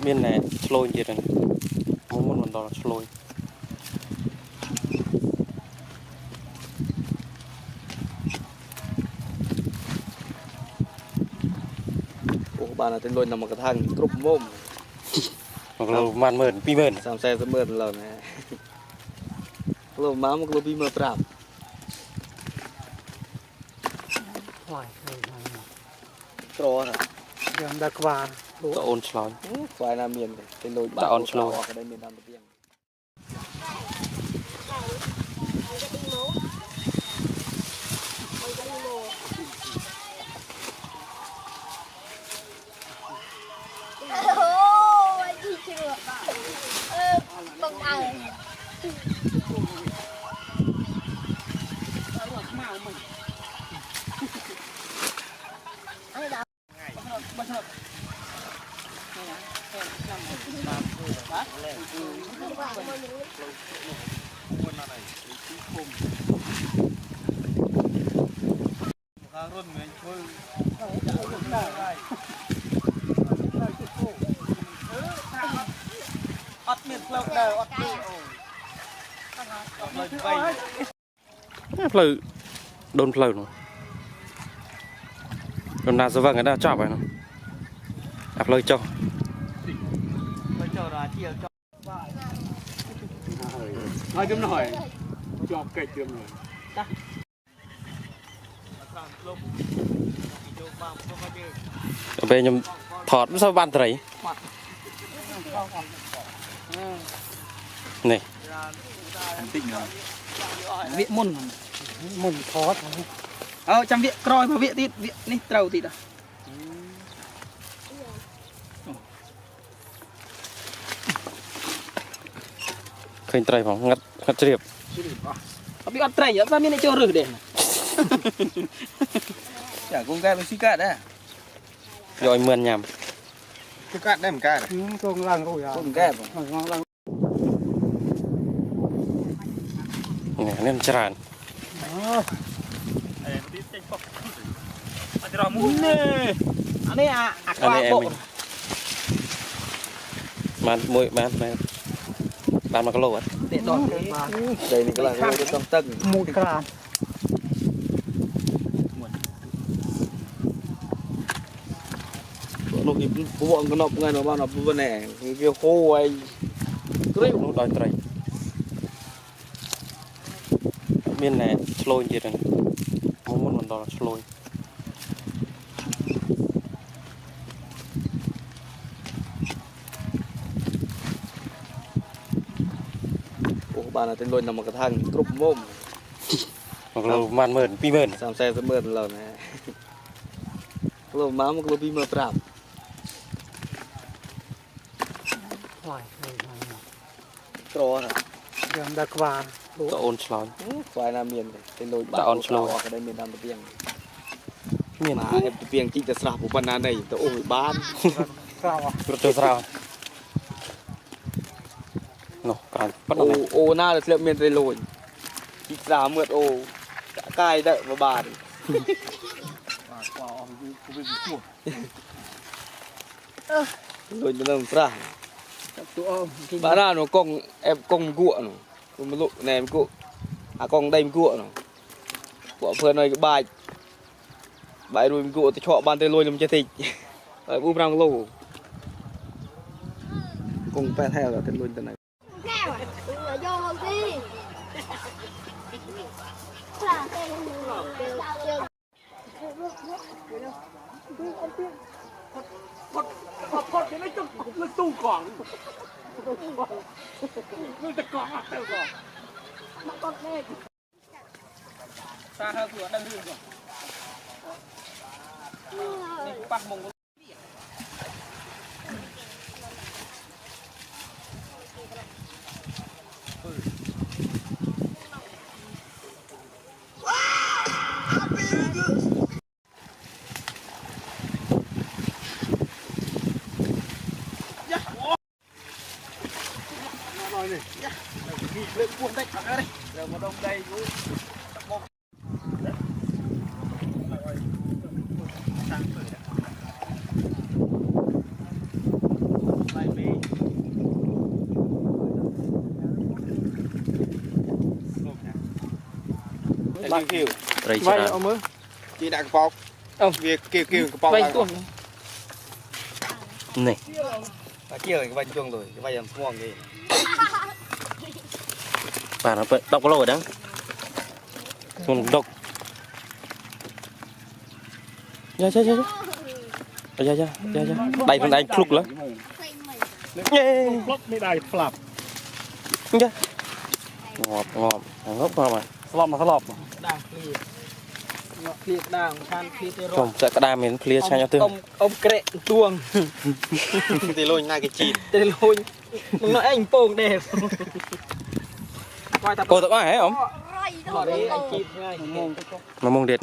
មានតែឆ្លូញទៀតហ្នឹងមុនមុនមិនដល់ឆ្លូញ អូបានតែលុយដល់មកកថាងគ្រប់មុំ 1គីឡូប្រហែល10000 20000 30 40ម៉ឺនឡើយណាគីឡូម៉ា1គីឡូ25000 ថ្លៃ ក្រណា យ៉ាងដល់ក្បាល តអូនឆ្លោញ ខ្វាយណាមានទៅលុយ តអូនឆ្លូញ ក៏ได้មានតាមទៅទៀង អូយជីជ្រក់អឺបងអើ ខាងរុនមិនធ្វើអត់មានផ្លូវដើរអត់ទេអូផ្លូវបី ណាផ្លូវដូនផ្លូវនោះដូនណាសវឹងឯណាចប់ហើយនោះអាផ្លូវចុះ ផ្លូវចូលរាជាចុះ ហើយជំនួយជាប់កិច្ចជំនួយ ដល់ពេលខ្ញុំថតមិនសូវបានត្រីនេះ បន្តិចណា វាមុន មុនថត អើចាំវាក្រោយមកវាទៀតវានេះត្រូវទៀត ឃើញត្រីផងងឹតងឹតជ្រាប អត់វាអត់ត្រីអត់មានអ្នកចូលរឹសទេ ចាគងកែមិនស៊ីកាត់ដែរ យកឲ្យមឿនញ៉ាំ គឺកាត់ដែរមិនកាត់ កងឡើងរួច គងកែបង ងឡើង នេះនេះมันច្រើន អត់រមូនេះអានេះអាអាក្ អា បាលបុក នេះអែមវិញបានមួយបានបានបាន1គីឡូអត់ ទេដល់ទេ ដីនេះកន្លងទៅសំទឹក មួយក្រាន នោះគេពួកកណប់ថ្ងៃនោះបានអត់ប៉ុណ្ណេះគេហូអី គ្រីនោះដោយត្រីមានតែឆ្លូញទៀតហ្នឹងមុនមុនមិនដល់ឆ្លូញ អូបានតែលុយដល់មកកថាងគ្រប់មុំ 1គីឡូប្រហែល10000 20000 30 40ម៉ឺនឡើយណាគីឡូម៉ា1គីឡូ25000 ថ្លៃ ក្រណា យ៉ាងដល់ក្បាល តអូនឆ្លោញ ខ្វាយណាមានទៅលុយ តអូនឆ្លូញ ក៏ได้មានតាមទៅទៀង មាន មកអេបទៅទៀងជីកទៅស្រះប៉ុណ្ណានេះទៅអូយបាន ក្រោ រត់ទៅស្រោនោះក្រាញ់ប៉ុណ្ណឹ អូ ង អូណាដែលធ្លាប់មានទៅលុយជីកស្រះມືតអូកាយទៅបបាន បាទអស់វាវាពោះ លុយទៅនឹងស្រះ ទូអម បាទណានោះកងអេបកងគក់នោះមលុណែមគក់អាកងដៃមគក់នោះពួកភឿនឲ្យក្បាច់បាយរួយមគក់ទៅឆក់បានទៅលុយលំចេះតិចហើយ4 5គីឡូកងប៉ែថែទៅលុយទៅណៃ កែវយកទីខ្លាទេ ផុតទៅនេះទៅលើទូកងលើតកងអត់ទៅកង សាហើគឺអត់ដឹងរឿងទេនេះប៉ះមុង លើកពោះតិចអត់ទេត្រូវមកដុំដីយូរ ខៀវ ត្រីច្រើន អមើល គេដាក់កប៉ោកវាគេគេកប៉ោក វៃទោះ នេះ តាគៀគេបាញ់ជួងលុយគេបាញ់យ៉ាងស្មងគេ បាទ10គីឡូហ្នឹងមុនដុកយ៉ាយ៉ាយ៉ាយ៉ាយ៉ាយ៉ាយ៉ាដៃខ្លួនឯងភ្លុកលើ ផ្លេងមិន ផ្លុកនេះដៃផ្លាប់ យ៉ាងាប់ងាប់ងាប់ងាប់ហើយ ស្លប់មកស្លប់ ដាងភ្លាងាក់ភ្លាដាងឆានភ្លាទេរ ចំសាក់ក្តារមានភ្លាឆាញ់អត់ទេ អ៊ំអ៊ំក្រែទួង ទីលុយណាគេជី ទេលួយមកនៅឯងពងដែរវាយតា កោតអស់ហ៎អ៊ំ រៃ អត់ទេឯងជីថ្ងៃ មកមុងទៀត